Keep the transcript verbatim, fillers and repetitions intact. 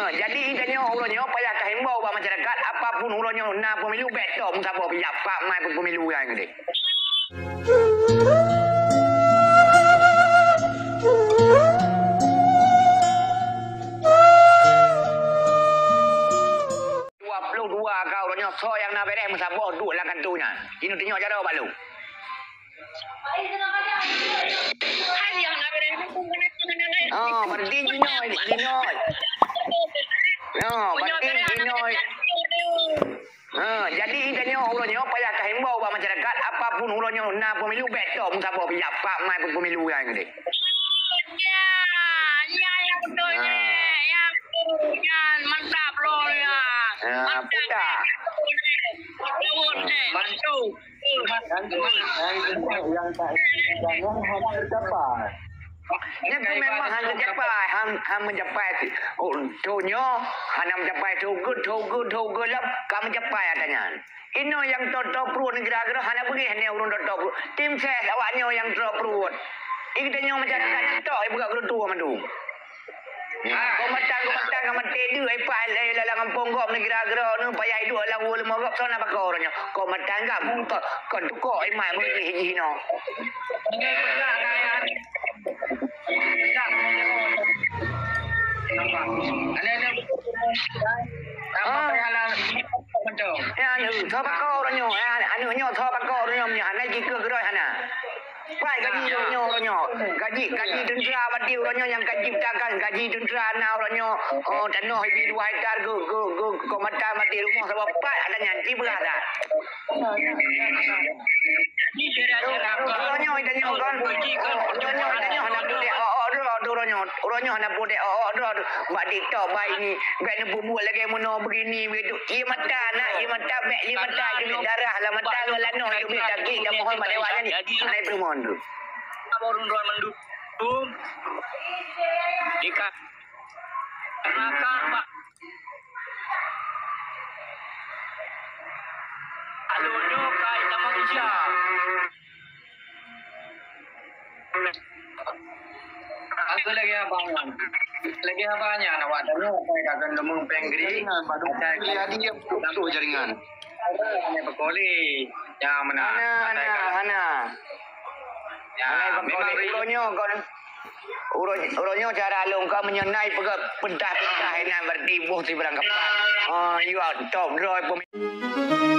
Jadi, tanyoe uroe nyoe payah tahimbau bak masyarakat, apapun uroe nyoe na pemilu, bèk tok meusaboh pihak, pak mai pemilu nyang deh. Dua puluh dua ka uroe nyoe, soe nyang na bèrèh meusaboh duek lam kantô nyan. Jinoe tunyok jaroe bak lôn. Oh, berarti jinoe, jinoe. Oh, berarti jinoe. Ha, jadi tanyoe uroe nyoe payah tahimbau bak masyarakat, apapun uroe nyoe na pemilu, bèk tok meusaboh pihak, pak mai pemilu nyang deh. Ya, ya, ya, betul, ya. Ya, betul, ya. Mantap, loh, ya. Ya, mantap, putar. Ya, betul, ya. Mantap. Yang, yang, yang tak, jangan hana tercapai. Nyan pun memang hana tercapai, han, han mencapai. Oh, donya hana mencapai, togut, togut, togut lah, ka mencapai ata nyan. Inoe nyang tok-tok pruet nyan kira-kira hana beugèh nyan ureueng tok-tok pruet. Tim ses awak nyoe nyang tok pruet. Geutanyoe masyarakat nyan tok, ibu kat geurutua mandum. Kombatan-kombatan ka maté deuh, ai paih lé lam gampông gob nyan kira-kira nyan payah iduek lam uroe leumo gob, soe na pakoe uroe nyoe. Kombatan ka, kon tukok iman meujih jih inoe. Ah. Ya, anu, soe pakoe uroe nyoe, ya, anu nyoe, soe pakoe uroe nyoe, hana jikeu keudroe hana. Pat gaji uroe nyoe, uroe nyoe. Gaji, gaji tentera mati uroe nyoe nyang gaji beutakkan, gaji tentera na uroe nyoe, oh, tanoh ibi dua hektar geu, geu, geu, kombatan mati rumoh saboh pat ata nyan, ci beurah dah. Uroe nyoe tanyoe kon, uroe nyoe tanyoe hana pudek, oh, oh, droe, droe, uroe nyoe, uroe nyoe hana pudek, oh, oh, droe, droe. Bak TikTok, bak ini, bèk neupeubuet lagèe meunoe begini, begitu. Ie mata, nak, ie mata, bèk ie mata, jeuet darah lam mata ngon lanoe, jeuet sakét, dak mohon bak dewan nyan, naik perumohon tu. Apa ureueng droe mandum? Ikat. Makan, Pak. Aduh, nyoe kai tamong Isya. Aku lagi abang. Lagi abang nyan awak tanya, saya dah kena mempengkeri. Jaringan, baru beli adik dia putus jaringan. Hana pekoli. Ya, mana? Hana, hana, hana. Ya, memang uroe nyoe kon. Uroe, uroe nyoe cara lôn kon meunyoe nai peugah pedah-pedah inan berarti boh sibarang kapan. Ah, you are top droe pemain.